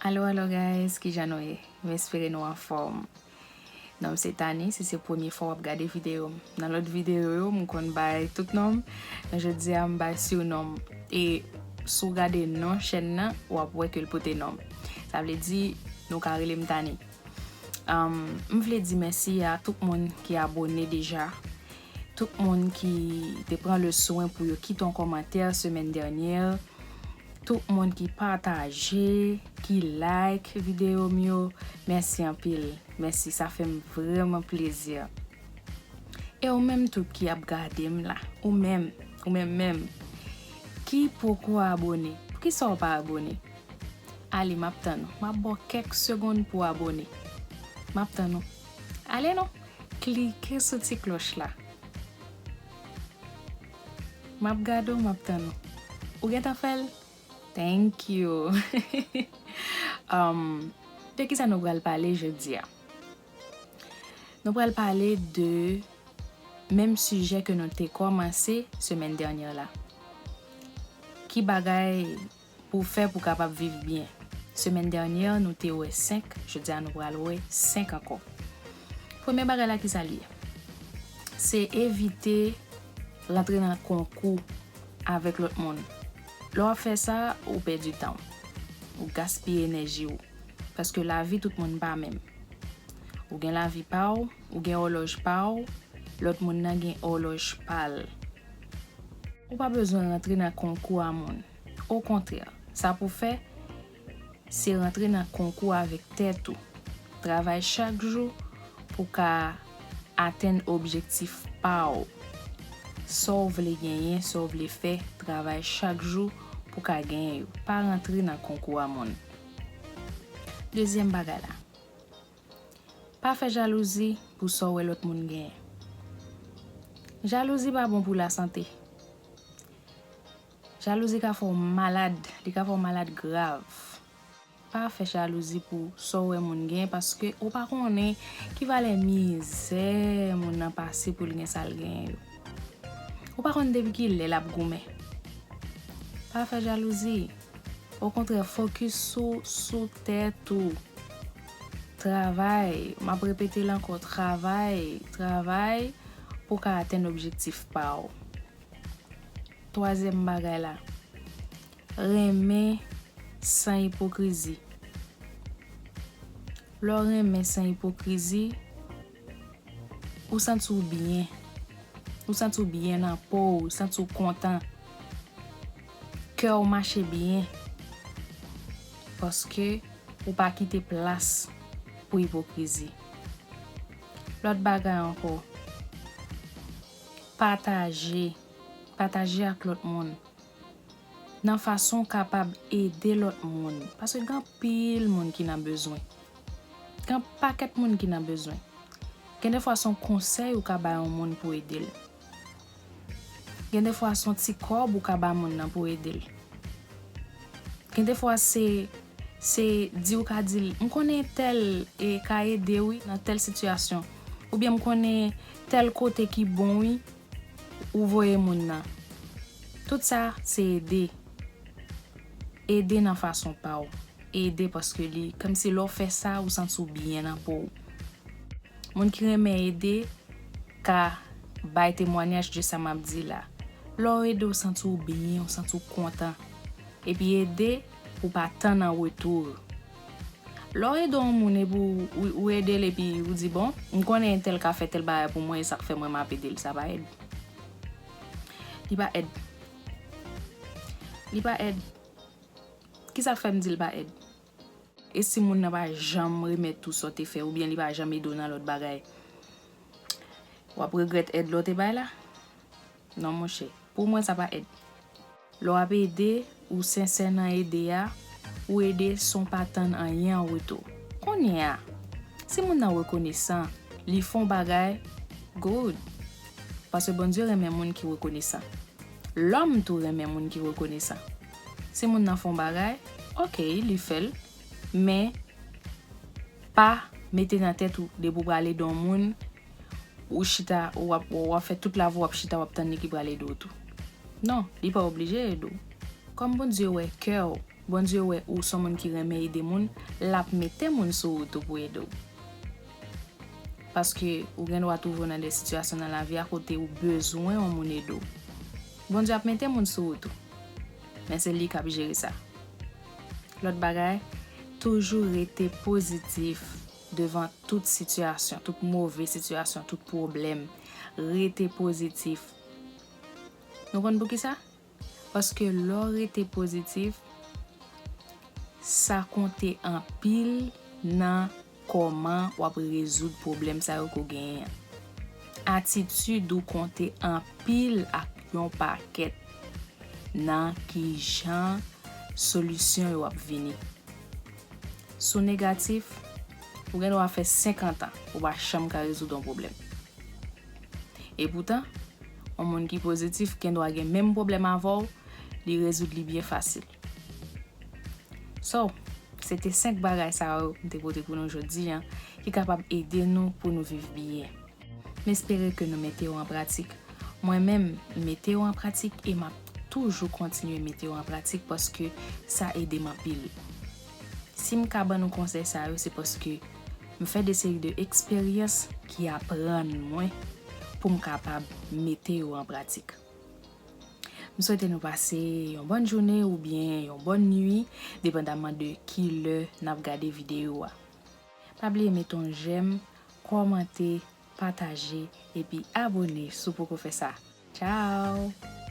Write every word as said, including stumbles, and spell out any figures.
Alo, alo, guys, kijan nou ye? M espere nou anfòm. Non m se Tani, si se premye fwa w ap gade videyo m. Nan lòt videyo yo, m konn bay tout non m, men jodi a m bay surnom m. E si w gade non chèn nan, w ap wè ke l pote non m. Sa vle di, nou ka rele m Tani. Um, m vle di mèsi a tout moun ki abòne deja, tout moun ki te pran le swen pou yo kite yon kòmantè semèn dènyè, tout moun ki pataje, ki like videyo m yo. Mèsi anpil. Mèsi, sa fè m vrèman plezi. E ou menm tou ki ap gade m la, ou menm, ou menm menm, ki poko abòne, poukisa w pa abòne? Ale, m ap tann ou. M ap ba w kèk segonn pou w abòne. M ap tann ou. Ale non, klike sou ti klòch la. M ap gade w, m ap tann ou. Ou gentan fè l? Thank you. Um, de kisa nou pral pale jodi a? Nou pral pale de menm sijè ke nou te kòmanse semèn dènyè la. Ki bagay pou w fè pou w kapab viv byen? Semèn dènyè, nou te wè senk, jodi a nou pral wè senk ankò. Premye bagay la, kisa l ye? Se evite rantre nan konkou avèk lòt moun. Lè w ap fè sa, ou pèdi tan w. Ou gaspiye enèji w. Paske lavi tout moun pa menm. Ou gen lavi pa w, ou gen òlòj pa w, lòt moun nan gen òlòj pa l. Ou pa bezwen rantre nan konkou a moun. Okontrè, sa pou w fè, se rantre nan konkou avèk tèt ou. Travay chak jou pou w ka atenn objektif pa w. Sa w vle genyen, sa w vle fè, travay chak jou pou w ka genyen yo. Pa rantre nan konkou a moun. Dezyèm bagay la, pa fè jalouzi pou sa w wè lòt moun genyen. Jalouzi pa bon pou lasante. Jalouzi ka fè w malad, li ka fè w malad grav. Pa fè jalouzi pou sa w wè moun genyen, paske ou pa konnen ki valè mizè moun nan pase pou l gen sa l genyen yo. Ou pa konn depi ki lè l ap goumen. Pa fè jalouzi. Okontrè, fokis sou, sou tèt ou. Travay, m ap repete l ankò, travay, travay pou w ka atenn objektif pa w. Twazyèm bagay la, renmen san ipokrizi. Lè w renmen san ipokrizi, ou santi w byen. Ou santi w byen nan po w, ou santi w kontan. Kè w mache byen. Paske ou pa kite plas pou ipokrizi. Lòt bagay ankò, pataje. Pataje ak lòt moun. Nan fason w kapab ede lòt moun. Paske gen anpil moun ki nan bezwen. Gen pakèt moun ki nan bezwen. Gen defwa se yon konsèy ou ka bay yon moun pou ede l. Gen defwa se yon ti kòb ou ka ba moun nan pou ede l. Gen defwa se, se di ou ka di l, "M konnen tèl e ka ede wi nan tèl sitiyasyon." Oubyen, "M konnen tèl kote ki bon wi," ou voye moun nan. Tout sa se ede. Ede nan fason pa w. Ede paske li, kòmsi lè w fè sa, ou santi w byen nan po w. Moun ki renmen ede ka bay temwanyaj de sa m ap di la. Lè w ede, w santi w byen, w santi w kontan. Epi ede pou pa tann an retou. Lè w ede yon moun epi w, w, w ede l epi w di, "Bon, m konnen entèl ka fè tèl bagay pou mwen, e sa k fè mwen m ap ede l," sa pa èd. Li pa èd. Li pa èd. Kisa k fè m di l pa èd? E si moun nan pa janm remèt ou sa w te fè, oubyen li pa janm ede w nan lòt bagay? W ap regrèt èd lè w te bay la? Non, monchè. Pou mwen, sa pa èd. Lè w ap ede, ou sensè nan ede a, ou ede san w pa tann anyen an retou. Kounye a, si moun nan rekonesan, li fè yon bagay, good. Paske Bondye renmen moun ki rekonesan. Lòm tou renmen moun ki rekonesan. Si moun nan fè yon bagay, oke, li fè l, men pa mete nan tèt ou depi w pral ede yon moun, ou chita, w ap, w ap fè tout lavi w ap chita, w ap tann li ki pral ede w tou. Non, li pa oblije ede w. Kòm Bondye wè kè w, Bondye wè ou se yon moun ki renmen ede moun, l ap mete moun sou wout ou pou ede w. Paske ou gen dwa twouve w nan de sitiyasyon nan lavi a kote ou bezwen yon moun ede w. Bondye ap mete moun sou wout ou. Men se li k ap jere sa. Lòt bagay, toujou rete pozitif devan tout sitiyasyon, tout move sitiyasyon, tout pwoblèm. Rete pozitif. Nou konn poukisa? Paske lè w rete pozitif, sa konte anpil nan kòman w ap rezoud pwoblèm sa yo ke w genyen an. Atitid ou konte anpil ak yon pakèt nan kijan solisyon yo ap vini. Si w negatif, ou gen dwa fè senkant an ou pa janm ka rezoud yon pwoblèm. Epoutan, yon moun ki pozitif gen dwa gen menm pwoblèm avè w, li rezoud li byen fasil. So, se te senk bagay sa yo m te pote pou nou jodi a, ki kapab ede nou pou nou viv byen. M espere ke nou mete yo an pratik. Mwen menm, m mete yo an pratik e m ap toujou kontinye mete yo an pratik paske sa ede m anpil. Si m ka ban nou konsèy sa yo, se paske m fè de seri de eksperyans ki aprann mwen pou m kapab mete yo an pratik. M swete nou pase yon bòn jounen oubyen yon bòn nwi, depandaman de ki lè n ap gade videyo a. Pa bliye mete yon jèm, kòmante, pataje, epi abone si w poko fè sa. Tchao!